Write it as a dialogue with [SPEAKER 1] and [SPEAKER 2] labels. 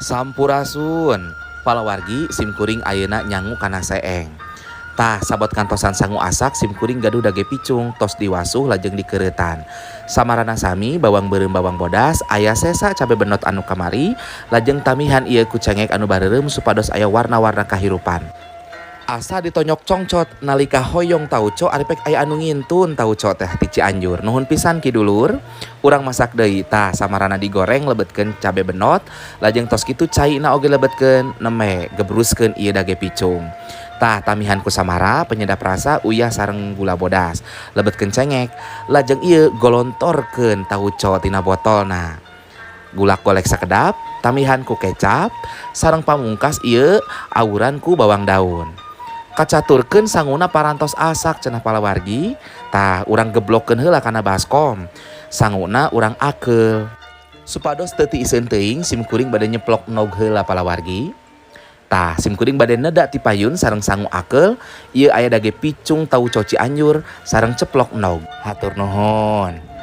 [SPEAKER 1] Sampurasun palawargi, simkuring ayeuna nyangu kana seeng. Tah, sabot kantosan sangu asak, simkuring gaduh dage picung tos diwasuh lajeng dikeureutan. Samarana sami bawang beureum, bawang bodas, aya sesa cabe benot anu kamari, lajeng tambihan ieu ku cengek anu bareureum supados aya warna-warna kahirupan. Asa ditonyok congcot nalika hoyong tauco, ari pek aya anu ngintun tauco teh ti Cianjur. Nuhun pisan, Ki Dulur. Urang masak deui. Tah, samarana digoreng, lebetkeun cabe benot, lajeng tos kitu caina oge lebetkeun, nembe gebruskeun ieu dage picung. Tah, tambihan ku samara, penyedap rasa, uyah sareng gula bodas. Lebetkeun cengek, lajeng ieu golontorkeun tauco tina botolna. Gulak golek sakedap, tambihan ku kecap, sareng pamungkas ieu awuran ku bawang daun. Kacaturkeun sanguna parantos asak cenah, palawargi. Tah, urang geblokkeun heula kana baskom. Sanguna urang akeul. Supados teu tiiseun teuing, sim kuring bade nyeplok endog heula, palawargi. Tah, sim kuring bade neda ti payun sareng sangu akeul, ieu aya dage picung tauco Cianjur sareng ceplok endog. Hatur nuhun.